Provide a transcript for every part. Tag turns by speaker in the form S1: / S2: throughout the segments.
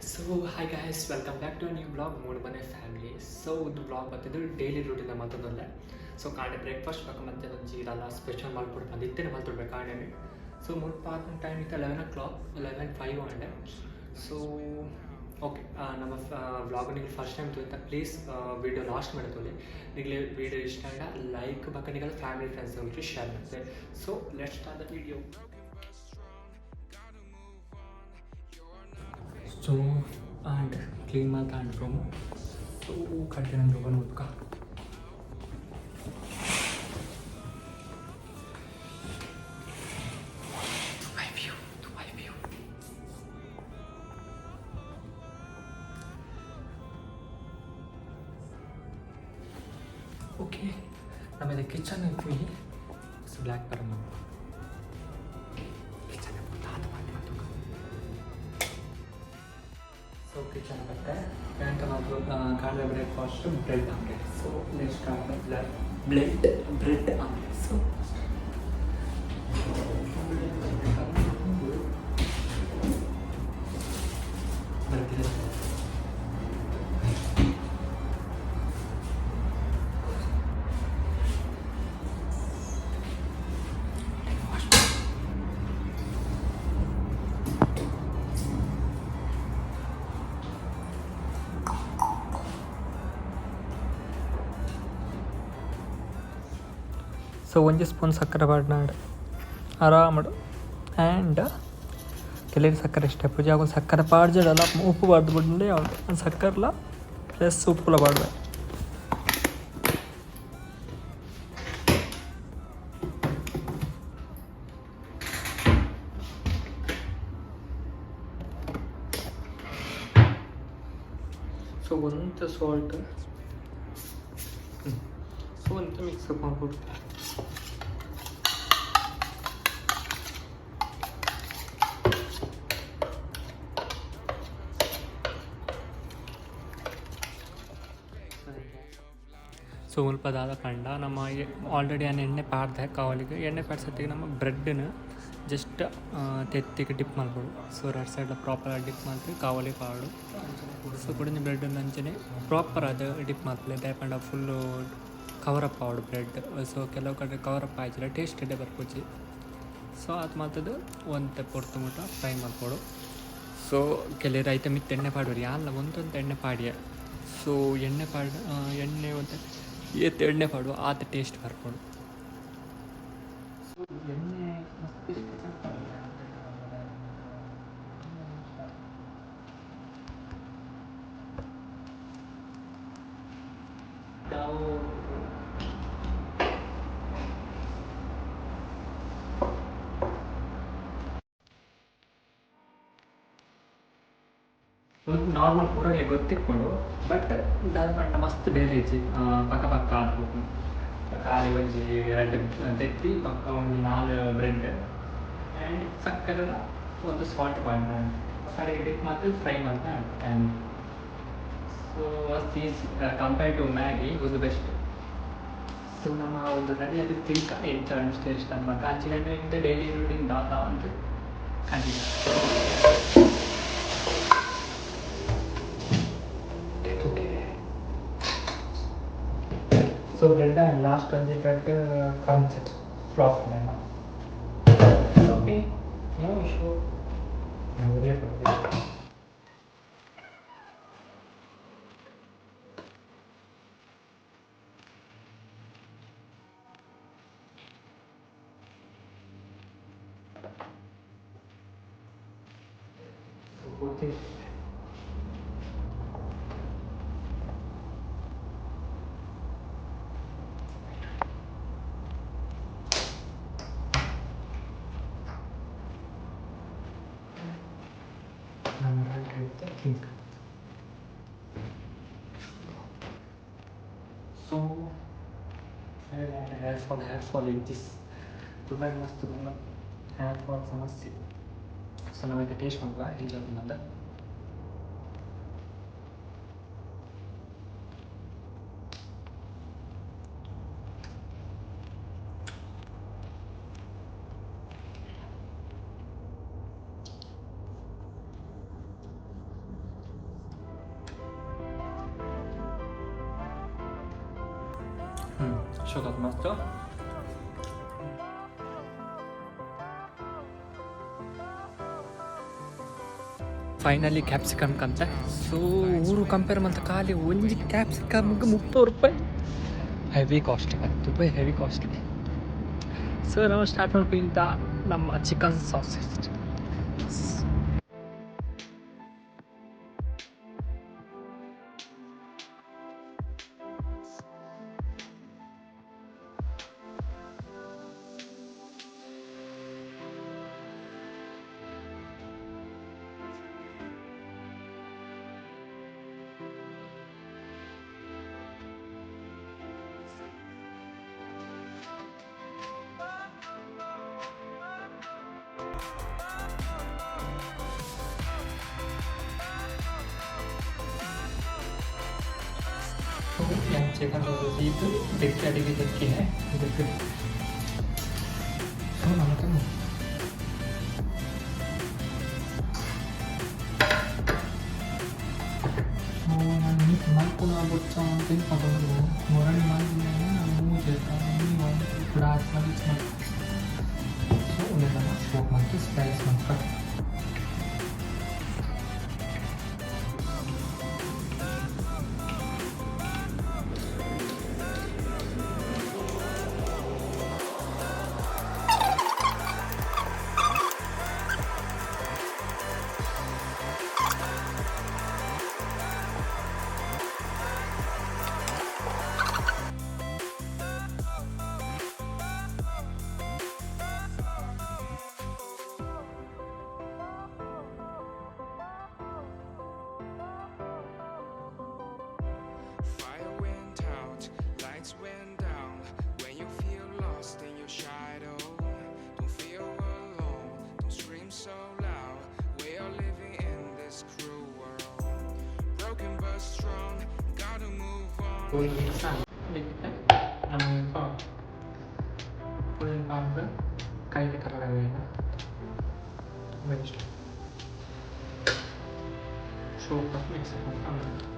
S1: So hi guys, welcome back to new vlog ಮೂಡು ಮನೆ family. ಸೊ ಒಂದು ವ್ಲಾಗ್ ಬತ್ತಿದ್ದು ಡೈಲಿ ರೂಟೀನ್ ಮಲ್ತೊಂದುಲ್ಲೆ. ಸೊ ಕಾಂಡೆ ಬ್ರೇಕ್ಫಾಸ್ಟ್ ಬೊಕ ಮಧ್ಯಾಹ್ನ ಒಂಜಿ ದಾಲ ಸ್ಪೆಷಲ್ ಮಲ್ಪೊಡು ಪಂದ್ ಇತ್ತೆನೆ ಮಲ್ತೊಡ್ಬೇಕು ಕಾಂಡೆನೆ. ಸೊ ಮುಲ್ಪ ಆಪಿನ ಟೈಮ್ ಇತ್ತೆ 11 o'clock, 11:05 ಆಂಡ್. ಸೊ ಓಕೆ, ನಮ್ಮ ವ್ಲಾಗ್ ನಿಮಗೆ ಫಸ್ಟ್ ಟೈಮ್ ತೂತ ಪ್ಲೀಸ್ ವೀಡಿಯೋ ಲಾಸ್ಟ್ ಮುಟ್ಟ ತೂಲೆ. ನಿಗಲೆ ವೀಡಿಯೋ ಇಷ್ಟ ಆಂಡ ಲೈಕ್ ಬೊಕ ನಿಗಲ್ ಫ್ಯಾಮಿಲಿ ಫ್ರೆಂಡ್ಸ್ ಶೇರ್ ಮಲ್ತೆ. So let's start the video. So and clean ಮಲ್ತ and room. So curtain open ಮಲ್ಪುಗ. Dubai view, Dubai view. Okay, ನಮ್ಮದು ಕಿಚನ್ ಪೋಯಿ. ಸೊ ಬ್ಲ್ಯಾಕ್ ಬರಮ ಕಿಚನ್ ತಾತ ಮಾಡಿ. ಸೊ ಕಿಚನ್ ಬತ್ತೆ ಎಂತ ಮಾತ್ರ ಕಾಂಡೆ breakfast bread omelette. So next bread omelette. So bread. So ಒಂಜಿ ಸ್ಪೂನ್ ಸಕ್ಕರೆ ಪಾಡ್ನಾಡ್ ಆರಾಮಡು. ಆ್ಯಂಡ್ ಕೆಲವು ಸಕ್ಕರೆ ಇಷ್ಟ ಪೂಜೆ ಆಗೋದು ಸಕ್ಕರೆ ಪಾಡ್ಜಡಲ್ಲ, ಉಪ್ಪು ಪಾಡ್ದು ಬಿಡ್ಂಡೆ ಅವಳು ಸಕ್ಕರೆಲ ಪ್ಲಸ್ ಉಪ್ಪುಲ ಪಾಡ್ವೆ. ಸೊ ಒಂತೆ ಸಾಲ್ಟ್, ಸೊ ಒಂತೆ ಮಿಕ್ಸ್ ಅಪ್ ಮಾಡ್ಕೊಡು. ಸೊ ಮುಲ್ಪ ದಾದ ಪಂಡ ನಮ್ಮ ಆಲ್ರೆಡಿ ಆನ್ ಎಣ್ಣೆ ಪಾಡ್ದೆ ಕಾವಲಿಗೆ. ಎಣ್ಣೆ ಪಾಡ್ಸತ್ತಿಗೆ ನಮ್ಮ ಬ್ರೆಡ್ನ ಜಸ್ಟ್ ತೆತ್ತಿಗೆ ಡಿಪ್ ಮಲ್ಪೊಡು. ಸೊ ರಡ್ ಸೈಡ್ ಪ್ರಾಪರ್ ಡಿಪ್ ಮಲ್ತ್ ಕಾವಲಿ ಪಾಡು. ಸೊ ಕುಡೊಂಜಿ ಬ್ರೆಡ್ ಅಂಚನೆ ಪ್ರಾಪರ್ ಆದ್ ಡಿಪ್ ಮಲ್ಪುಲೆ. ದಾಯೆ ಪಂಡ ಫುಲ್ಲು ಕವರ್ ಅಪ್ ಆವೊಡು ಬ್ರೆಡ್. ಸೊ ಕೆಲವು ಕಡೆ ಕವರ್ ಅಪ್ ಆಯ್ಜಿಡ ಟೇಸ್ಟ್ ಎಡ್ಡೆ ಬರ್ಪುಜಿ. ಸೊ ಆತ್ ಮಲ್ತುದು ಒಂತೆ ಪೊರ್ತು ಮುಟ ಫ್ರೈ ಮಲ್ಪೊಡು. ಸೊ ಕೆಲವೆರ್ ಐತ ಮಿತ್ತ್ ಎಣ್ಣೆ ಪಾಡುವೆರ್. ಯಾನ್ಲ ಒಂತೊಂತೆ ಎಣ್ಣೆ ಪಾಡಿಯೆ. ಸೊ ಎಣ್ಣೆ ಪಾಡ್ ಎಣ್ಣೆ ಒಂತೆ ಏತ್ ಎಣ್ಣೆ ಪಾಡುವ ಆತ್ ಟೇಸ್ಟ್ ಬರ್ಪುಂಡು. ಸೊ ಎಣ್ಣೆ ಮಸ್ತ್ ಇಷ್ಟ. ನಾವು ನಾರ್ಮಲ್ ಪೂರಗೆ ಗೊತ್ತಿಪ್ಪುಂಡು, ಬಟ್ ದಾದ ಪಂಡ ಮಸ್ತ್ ಬೇಲೆ ಇಜ್ಜಿ. ಪಕ್ಕ ಪಕ್ಕ ಆಪುಂಡು. ಖಾಲಿ ಒಂಜಿ ರಡ್ಡ್ ತೆತ್ತಿ ಬೊಕ್ಕ ಒಂಜಿ ನಾಲ್ ಬ್ರೆಡ್ ಆ್ಯಂಡ್ ಸಕ್ಕರೆ, ಒಂದು ಸಾಲ್ಟ್ ಪಾಡ್ಂಡ ಕಡೆಗ್ ಡಿಪ್ ಮಲ್ತ್ ಫ್ರೈ ಮಲ್ತ್. ಆ್ಯಂಡ್ ಸೊ ಮಸ್ತ್ easy compare to Maggi was the best. So ನಮ್ಮ ಒಂದು ರೆಡಿ ಆದ ತಿಂಕ ಎಂಚ ಟೇಸ್ಟ್ ಅನ್ಮಕ ಅಂಚಿನ ಡೈಲಿ ರೂಟೀನ್ ದಾದ ಅಂತ continue. Okay, so bread and last ಒಂಜಿ bread crunch flop. Okay, no issue. ಒರೇ ಪಡೆದ. So think. So hair fall, hair fall in this Dubai ಮಸ್ತ್ ಹೇರ್ ಫಾಲ್ ಸಮಸ್ಯೆ. ಸೊ ನಾವೀಗ ಟೇಸ್ಟ್ ಮಾಡುವ ಎಂಚ ಉಂಡು. ಶೋಕತ್ ಮಸ್ತ್. ಫೈನಲಿ ಕ್ಯಾಪ್ಸಿಕಮ್ ಕಂತೆ. ಸೊ ಊರು ಕಂಪೇರ್ ಮಲ್ತ ಖಾಲಿ ಒಂಜಿ ಕ್ಯಾಪ್ಸಿಕಮ್ಗೆ 30 ರೂಪಾಯಿ. ಹೆವಿ ಕಾಸ್ಟ್ಲಿ, 10 ರೂಪಾಯಿ, ಹೆವಿ ಕಾಸ್ಟ್ಲಿ. ಸೊ ನಾವು ಸ್ಟಾರ್ಟ್ ಮಾಡ್ಕೊಂಡು ನಮ್ಮ ಚಿಕನ್ ಸಾಸೇಜ್. ಚಿಕನ್ ಇದು ಬೆಕ್ಕಿ ಅಡಿಗೆ ಬೆಕ್ಕಿನೆ ಇದಕ್ಕೆ. ಸೊ ನಮಗೆ ಸೊ ನಾನು ಮೀಟ್ ಮಲ್ಪುನ ಬೊಚ್ಚ ಅಂತ ತಗೊಂಡು ಮೊರಣಿ ಮಲ್ಪಿನ ಮೂಜೆ ಒಂದು ಕೂಡ ಮಲ್ಚ್ ಮಲ್ಪ. ಸೊ ಉಂದೆಲ್ಲ ಶೋಕ್ ಮತ್ತು slice ಮಲ್ಪ.
S2: Fire went out, lights went down. When you feel lost in your shadow, don't feel alone, don't scream so loud. We are living in this cruel world. Broken but strong, gotta move on.
S1: ನಮ್ಮ ಪುಳಿನ ಪಾಡ್ದು ಕೈಗೆ ಕರಡ ತುಂಬ ಇಷ್ಟ. ಶೋಕ್ mix ಮಾಡ್ಕೊಂಡು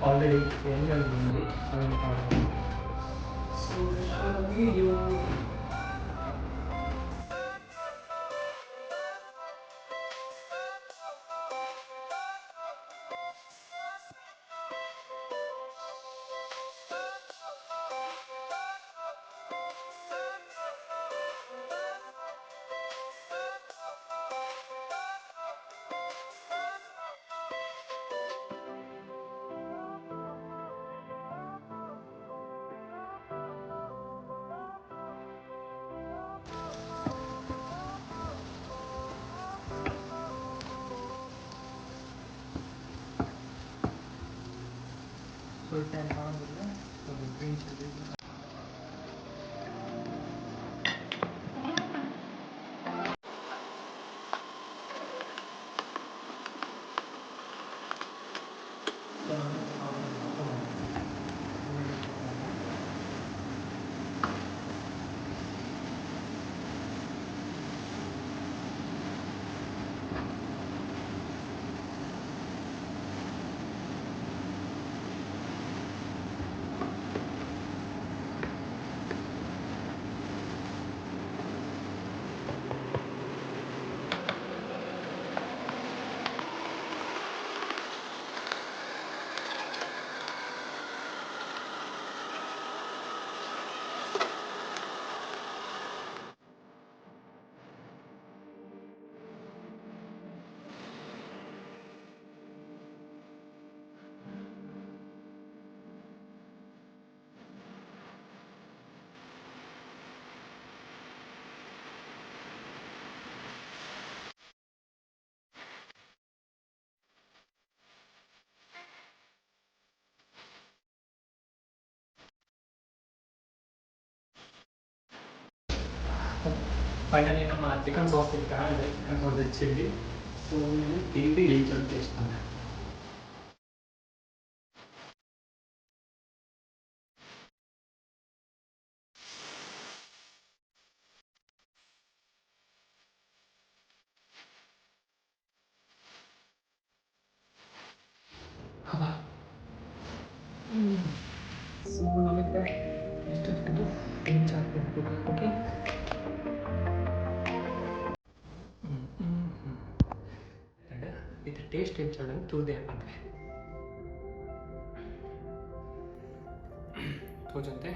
S1: already ಎಣ್ಣೆ ಬಂದು ಅದನ್ನು. So video full time ಆಗೋದಿಲ್ಲ. ಸೊ ಗ್ರೀನ್ ಚಿಲ್ಲಿ ಫೈನಲಿ ನಮ್ಮ ಚಿಕನ್ ಸಾಸ್ ಇತ್ತು, ಚಿಕನ್ ಸಾಸ್ ಚಿಲ್ಲಿ. ಸೊ ತಿಂಡಿ ಟೇಸ್ಟ್ ಬಂದೆ. ಸೊ ನಮಗೆ ಎಷ್ಟು 3-4 ಓಕೆ. ಇದು ಟೇಸ್ಟ್ ಎಂಚ ತೂದೆ ಪನ್ಪೆ ತೋಜಂತೆ.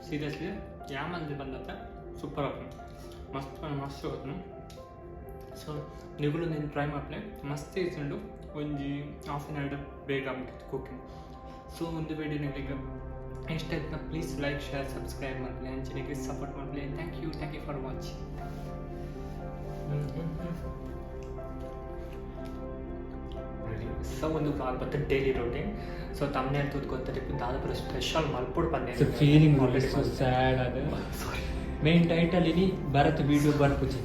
S1: ಸೀರಿಯಸ್ಲಿ ಯಾಮಂದಿ ಬಂದತ್ತ ಸೂಪರ್ ಆಪುಂಡು, ಮಸ್ತ್ ಮಸ್ತ್ ಆಪುಂಡು. ಸೊ ನಿಗುಲು ನೀನು ಟ್ರೈ ಮಲ್ಪಲೆ, ಮಸ್ತ್ ಇತ್ತುಂಡು. ಒಂಜಿ ಹಾಫ್ ಆನ್ ಅವರ್ ಬೇಗ ಮುಗಿತು ಕುಕಿಂಗ್. ಸೊ ಒಂದು ವಿಡಿಯೋ ನಿಮಗೆ ಇಷ್ಟ ಆಯ್ತು, ಪ್ಲೀಸ್ ಲೈಕ್, ಶೇರ್, ಸಬ್ಸ್ಕ್ರೈಬ್ ಮಲ್ಪಲೆ, ಅಂಚನೆ ಸಪೋರ್ಟ್ ಮಲ್ಪಲೆ. Thank you, thank you for watching. So ಒಂದು ವ್ಲಾಗ್ ಬತ್ತು, ಡೈಲಿ ರೊಟೀನ್. ಸೊ ತಮ್ನೇಲ್ ತೂದು ಗೊತ್ತಿರಬೇಕು ದಾದ ಸ್ಪೆಷಲ್ ಮಲ್ಪುಡ್ ಪಂದೆ.
S3: ಸೊ ಫೀಲಿಂಗ್ ಸೊ ಸ್ಯಾಡ್ ಅದು.
S1: ಸಾರಿ.
S3: ಮೇನ್ ಟೈಟಲ್ ಇನಿ ಭರತ್ ವಿಡಿಯೋ ಬರ್ಪುಜಿ.